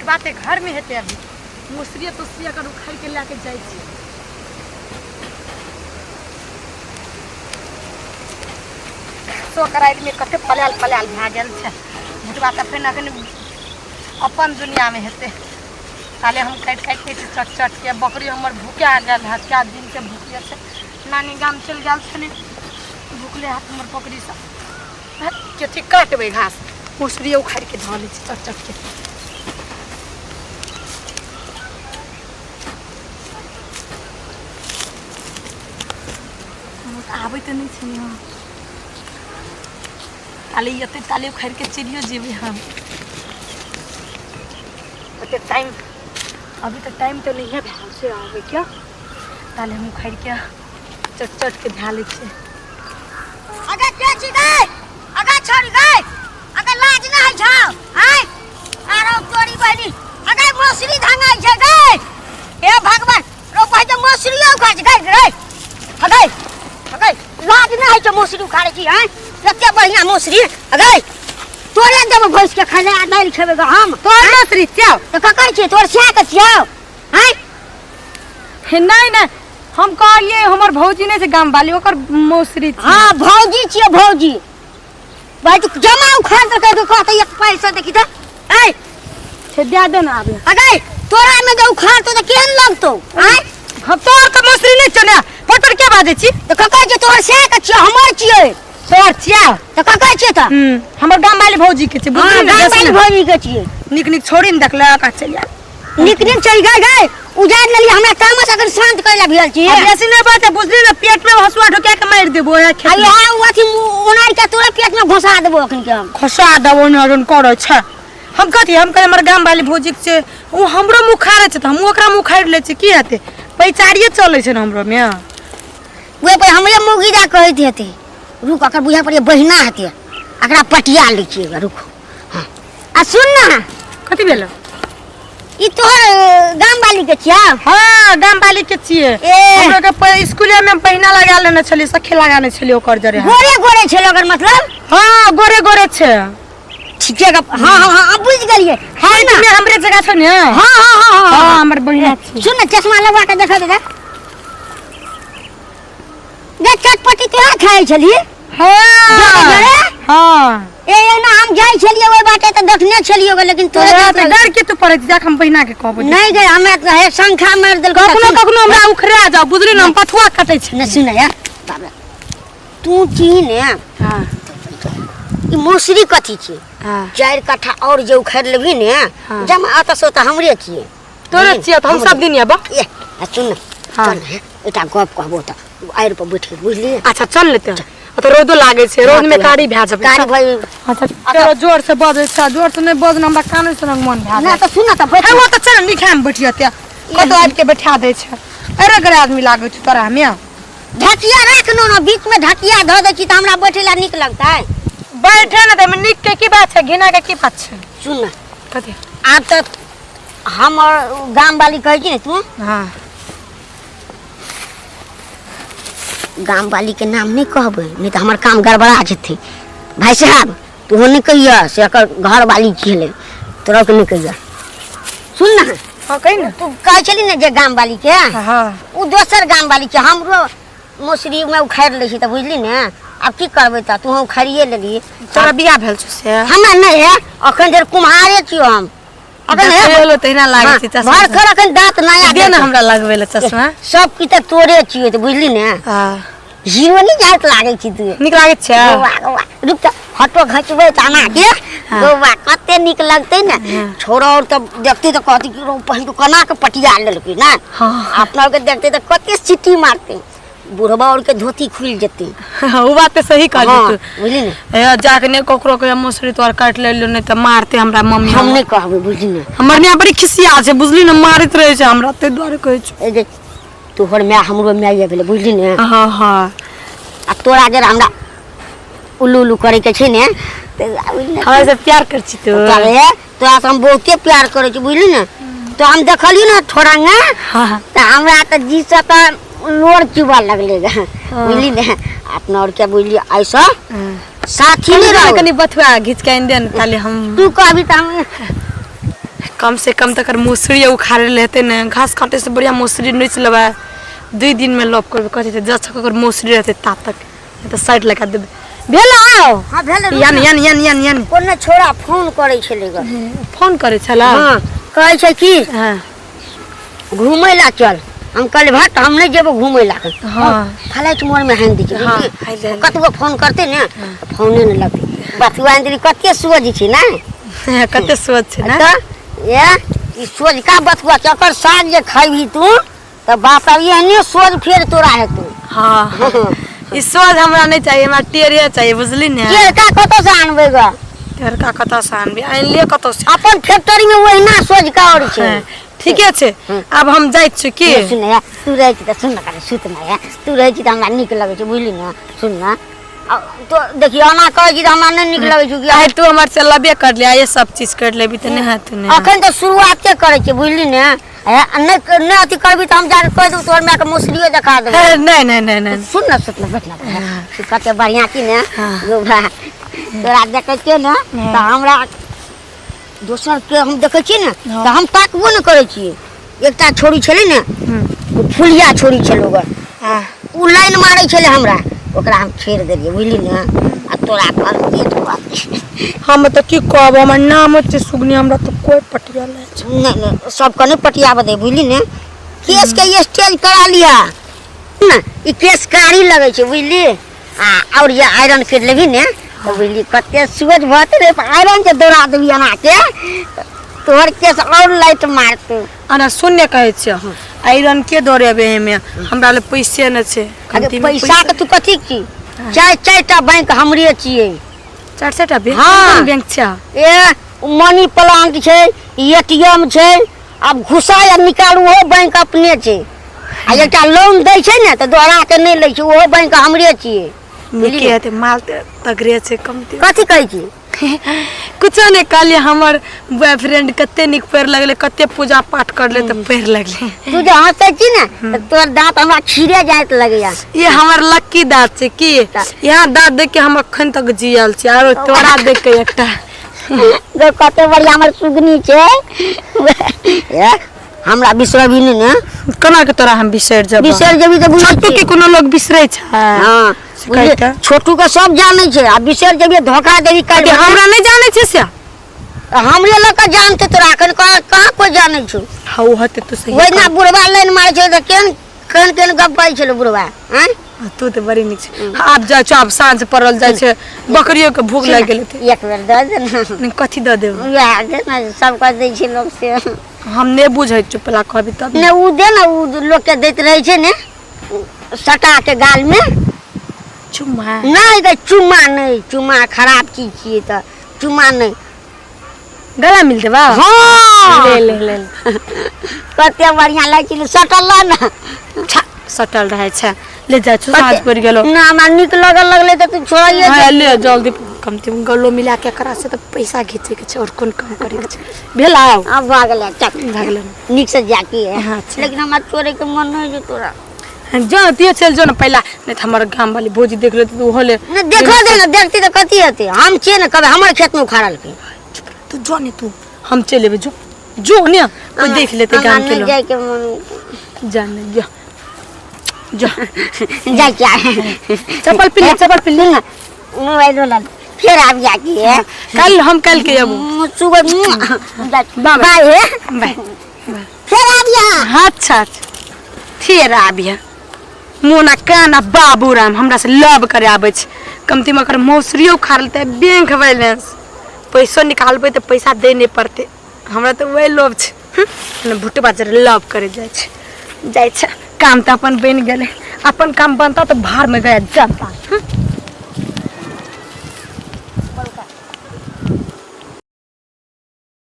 भुटबा ते घर में हेतै अभी मुसरिया तुसरिया कर उखाड़ के लए के जाइ छी सो कराइल में कते पलायल पलायल भए गेल छै भुटबा तऽ फेर अखन अपन दुनियामे हेतै ताले हम काटि काटि दै छी चट चट के बकरी हमर भूखा गेल है कए दिनके भूखले छै नानी गाम चलि गेल छलै भूखले हाथ हमर बकरी सब कथी काटबै घास मसुरी उखाड़ि के धऽ लै छी चट चट के आबै तऽ नहि छै यहाँ ताले एतै ताले उखाड़ि के चलियो जेबै हम ओते टाइम अभी तऽ टाइम तऽ नहिए भेल छै आबैके ताले हम उखाड़ि के चट चट के धए लै छियै अगर के छी गई अगर छोड़ी गई अगर लाज ना है छौ आय आरो तोरी बहनी अगर मसरी धंगाई छै गई हे भगवान रो पहिले मसरी उखाड़ छै गई रे अगर अगर लाज ना है छौ मसरी उखाड़े छी आय कते बढ़िया मसरी अगर तोरे देबो भैंस के खाले आ दालि खेबे ग हम तोर मसरी छियौ तऽ ककर छियै तोर सिया के छियौ आय हे नहि नहि हम कहलियै हमर भौजी नहि छै गाम वाली ओकर मौसरी छै हाँ भौजी छियै भौजी भाई तू जमा उखाड़ देलकै तो कहते एक पैसा देखी तऽ ऐ से दए दे ना आबे अगै तोरा में जे उखाड़ तो केहन लगतौ आय हम तोहर तऽ मौसरी नहि छौ ने पर पर क्या बाजै छी तऽ ककर छियै तोहर से के छियै हमर छियै तोहर छियै तऽ ककर छियै तऽ हमर गाम वाली भौजी के छै हाँ बुझली ने गाम बेसी वाली ने। भौजी के छियै नीक नीक छोड़ी ने देखलक आ चलि आयल नीक नीक चलि गए गए उजाड़ लेलियै हमरा तामस अखन शांत करै लए भेल छी आ बेसी नहि बात बुझली ने पेट में हसुआ ढुका के मारि देबो ओएह आ खेत में। इएह ओ अथी ओनार के तोरा पेट में घुसा देबो अखन के हम खसा देबो ने अरुण करै छै हम कथी हम कहै हमर गाम वाली भौजी के छै ओ हमरो मुँह खारै छै तऽ हमहूँ ओकरा मुँह खारि लै छियै की हेतै पैचारिये चलै छै ने हमरो मे ओहि पर हमरे मौगी दए कहैत हेतै रुक अकर बुझा पड़ै बहिना हेतै एकरा पटिया लै छियै रुक हाँ आ सुन ना कथी भेल ई तोहर गाम वाली के छियौ हाँ गाम वाली के छियै ए। हमरो के स्कूले में पहिना लगा लेने छलियै सखी लगाने छलियै ओकर जरे हम। गोरे गोरे छल ओकर मतलब हाँ गोरे गोरे छै ठीके गप हाँ हाँ हाँ अब बुझि गेलियै हाइट में हमरे जगह छै ने हाँ हाँ हाँ हाँ हाँ हमर बहिना छै सुन ना चश्मा लगवा के देखा देखा गे चटपटी तोरा खाइ छलियै हाँ जोरे? हाँ ए एना हम जाइ छलियै ओहि बाटे तऽ देखने छलियै ओकरा, लेकिन तोरे तोरा देख तऽ डर के तू पड़ै छै जाके हम बहिना के कहबो नहि गे हमरा तऽ हे शंखा मारि देलकै कखनो कखनो हमरा उखड़ा जाओ बुझली ने हम पथुआ कटै छै नहि सुन यार बाप रे तू छी ने हाँ ई मौसरी कथी छी हाँ चारि कट्ठा और जे उखाड़ि लेबही ने हाँ। जमा अतऽ से ओतऽ हमरे छियै तोरे छियै तऽ हम सब दिन आबऽ ए आ सुन ने हाँ। चल ने एकटा गप कहबो तऽ आड़ि पर बैठ के बुझलियै अच्छा चल लेते तऽ रौदो लागै छै रौद में कारी भए जेबै कारी भए अच्छा चलो जोर से बजै छै जोर से नहि बजना हमरा कानै सुनक मन भए नहि जाइ तऽ सुन ने तऽ बैठ हे ओ तऽ चल निखामे बैठ जेतै कतौ आबि के बैठा दै छै अरे गरे आदमी लागै छै तोरा हमे ढकिया राख नो ने बीच में ढकिया धऽ दै छी तऽ हमरा बैठे ला नीक लगतै बैठे ने तऽ नीक के की बात छै घिना के की बात छै सुन ने कथी आब तऽ हम और गाम वाली कहै छी ने तू हाँ गाम वाली के नाम नहीं कहबै नहीं तऽ हमर काम गड़बड़ा जेतै भाई साहब तूहो नहीं कहिया से एकर घर वाली छलै तोरा के नहीं कहिया सुन ना हाँ कही ना तू कहै छली ने जे गाम वाली के हाँ ओ दोसर गाम वाली के हमरो मौसरी में उखाड़ि लै छी तऽ बुझली ने आब की करबै तऽ तू उखाड़िए लेली तोरा बियाह भेल छौ से हमरा नहि है अखन धरि कुम्हारे छियो हम अखन है देखैयो तहिना लागै छै चश्मा भर खर अखन दाँत नया दे ने हमरा लगबै लए चश्मा सब की तऽ तोरे छियो तऽ बुझली ने हाँ हीरो नहीं जात लागै छी तू नीक लागै छै गोवा गोवा रुक तऽ फोटो घिचबै तऽ अना के गोवा कते नीक लगतै ने छोरा और तऽ देखतै तऽ कहतै कि रौ पहिन के केना के पटिया लेलकै ने हाँ। अपना के देखतै तऽ कते सीटी मारतै बुढ़बा और के धोती खुलि जेतै उ बात तऽ सही कहली हाँ, तू बुझली ने ए जाके ने ककरो के मसुरी तोहर काटि लेलियो नहीं तऽ मारते हमरा मम्मी हम नहि कहबै बुझली ने हमर माय बड़ी खिसिया छै बुझली ने मारैत रहै छै हमरा ताहि दुआरे कहै छै ए जे तोहर माय हमरो माय भेलै बुझली ने हाँ हाँ आ तोरा जरा हमरा उल्लू उल्लू करे के छै ने तऽ बुझली ने हमरा से प्यार कर छी तू अरे तोरा से हम बहुते प्यार करे छी बुझली ने तो हम देखलियै ने थोड़ा हाँ तऽ हमरा तऽ जी से तऽ लोर चुबऽ लगलै गे बुझली ने अपना और के बुझली ऐसा साथी कनी नहि रहो कनी बथुआ घीच के आनि दे ने ताले हम तू कहबी तऽ हम कम से कम तकर मौसरी उखाड़ल हेतै ने। घास काटे से बढ़िया मौसरी नोचि लेबै, 2 दिन में लॉक करबै। कहै छै जब तक ओकर मौसरी रहतै ता तक, नहीं तऽ साइड लगा देबै। भेल आउ? हाँ, भेल। यान यान यान यान यान। कोने छोड़ा फोन करै छलै ग। फोन करै छला? हाँ, कहै छै कि हाँ घूमै ला चल। हम कहलियै भट, हम नहि जेबो घूमै ला। हाँ। फ्लाइट मोड में हानि दै छै। हाँ, बुझलियै? हानि दै। कतबो फोन करतै ने तऽ फोने नहि लगतै। बथुआ आनि देली, कते सोझ छै ने। कते सोच छै ने। तऽ ए ई सोझका बथुआ छै, ओकर साग जे खैबही तू तऽ बाप रे, एहने सोझ फेर तोरा हेतौ। हाँ, ई सोझ हमरा नहि चाहिए, हमरा टेढ़े चाहिए, बुझली ने? टेढ़का कतऽ से आनबै ग? टेढ़का कतऽ से आनबै? आनि ले कतऽ से। अपन फैक्ट्री में ओहिना सोझका और छै। हाँ, ठीके छै, आब हम जाइ छी की। नहीं, सुन यार, तू रहै छी तऽ सुन ने, कनि सुत ने यार। तू रहै छी तऽ हमरा नीक लगै छै, बुझली ने? सुन ने, आ तो देखियौ, एना कहै छी तऽ हमरा नहि नीक लगै छै कि। आइ तू हमर से लबे कर ले, ये सब चीज कर लेबी तऽ नहि हेतौ ने? अखन तऽ शुरुआते करै छियै, बुझली ने? ए, आ नहि नहि अथी करबी तऽ हम जाके कहि देबौ, तोहर मायके मौसरियो देखा देबौ। हे, नहीं नहीं नहीं नहीं। सुन ने, सुत ने, बैठ ने। तू कते बढ़िआँ छी ने। हाँ। गौ भाय, तोरा देखै छियै ने तऽ हमरा दोसर के हम देखै छियै ने तऽ हम ताकबो नहि करै छियै। एकटा छोरी छलै ने, ओ फुलिया छोरी छलै ओकर, ओ लाइन मारै छलै हमरा, ओकरा हम छोड़ि देलियै, बुझली ने? आ तोरा पर पेट बात। हम तऽ की कहब, हमर नाम छै सुगनी, हमरा तऽ कोइ पटिया नहि छै। नहि नहि, सबके नहि पटियाबऽ दे, बुझली ने? केस के स्टेज करा लिया ने, ई केस कारी लगै छै, बुझली? आ और जे आयरन कर लेबही ने तऽ बुझली कते सूरज भऽ रे, आयरन के दौड़ा देबही एना के, तोहर केस और लाइट मारतौ। अना शून्य कहै छियै, आयरन के दौड़ेबै? एहिमे हमरा लग पैसे नहि छै। अरे कमती मे पैसा के तू कथी की? चारि चारि टा बैंक हमरे छियै। चारि चारि टा बैंक? हाँ। कोन बैंक छै? ए, मनी प्लांट छै, एटीएम छै, आब घुसा आ निकालू ओहो बैंक अपने छै। आ एकटा लोन दै छै ने तऽ दोहरा के नहि लै छै, ओहो बैंक हमरे छियै। नीके हेतै, माल तऽ तगड़े छै कमती। कथी कहै छी? कुछो नहि कहलियै। हमर बॉयफ्रेंड कते नीक पढ़ लगलै, कते पूजा पाठ करले तऽ पढ़ लगलै। तू जे हंसै छी ने तऽ तोहर दाँत हमरा खीरे जाइत लगैया। ये हमर लक्की दाँत छै की, यहाँ दाँत देख के हम अखन तक जियल छी, आरो तोरा देख के एकटा। गो कते बढ़िया हमर सुगनी छै। ए, हमरा बिसरबी नहि ने? केना के तोरा हम बिसरि जेबौ? बिसरि जेबी तऽ बुझै छोटू के कोनो लोग बिसरै छै? हाँ। से कहै तऽ। छोटू के सब जानै छै, आ बिसरि जेबी, धोखा देबी कथी काल्हि। हमरा नहि जानै छै से? हमरे लऽ कऽ जानते तोरा, एखन कहाँ कहाँ कोइ जानै छौ। हाँ, ओ हेतै, तू सही। ओहिना बुढ़वा लाइन मारै छै तऽ केहन केहन केहन गप कहै छलै बुढ़वा आँय। तू तऽ बड़ी नीक छै। आब जाइ छौ, आब साँझ पड़ल जाइ छै, बकरियो के भूख लागि गेल हेतै। एक बेर दऽ दे ने। नहि, कथी दऽ देब? उएह दे ने, सबके दै छै लोक से। हम नहि बुझै छियौ, पला कहबी तब ने। नहि, ओ दे ने, ओ लोकके दैत रहै छै ने सटा के गालमे। चुम्मा? नहि गे, चुम्मा नहि, चुम्मा खराब चीज छियै, तऽ चुम्मा नहि। गला मिल देबा? हाँ। ले ले ले ले। कते बढ़िया लागै छै सटल रह ने। छा, सटल रहै छै, ले जाइ छौ, साँझ पड़ि गेलो। ना, हमरा नीक लगल लगलै तऽ तू छोड़िए। हाँ, ले जल्दी, कमती गलो मिला के एकरा से तऽ पैसा घीचे के छै, और कोन काम करे के छै? भेल आउ। आब भऽ गेलै, चल। भऽ गेलै। नीक से जाके है। हाँ, अच्छा। लेकिन हमरा छोड़े के मन नहीं छै तोरा। जो दियो, चल जो ने पहला, नहीं तऽ हमर गाम वाली भौजी देख लेते तऽ ओहो ले। नहीं देखो दे ना, देखती तऽ कथी हेतै? हम छियै ने, कभी हमर खेत में उखाड़लकै? चुप रह, तू जो ने, तू हम चलि एबै, जो जो ने, कोई देख लेते हमरा गाम के नहीं लोग। जाय के मन। जा ने, जा जा। जाय के। चप्पल पिन ले, चप्पल पिन ले। ना मोबाइल वाला फिर आबि जाके है। कल हम कल के अबू। सुबह। बाय। बाय हे। बाय। फिर आबिया। अच्छा अच्छा, फेर आबिया। मोना काना बाबू राम हमरा से लव करे आबै छै, कमती में ओकर मौसरियो उखाड़ लेतै, बैंक बैलेंस पैसो निकालबै तऽ पैसा दै नहि पड़तै। हमरा तऽ वही लोभ छै। ने भुटबा जरे लव करे जाइ छै, जाइ छै। काम तऽ अपन बनि गेलै, अपन काम बनता तऽ भाड़ में गया जनता।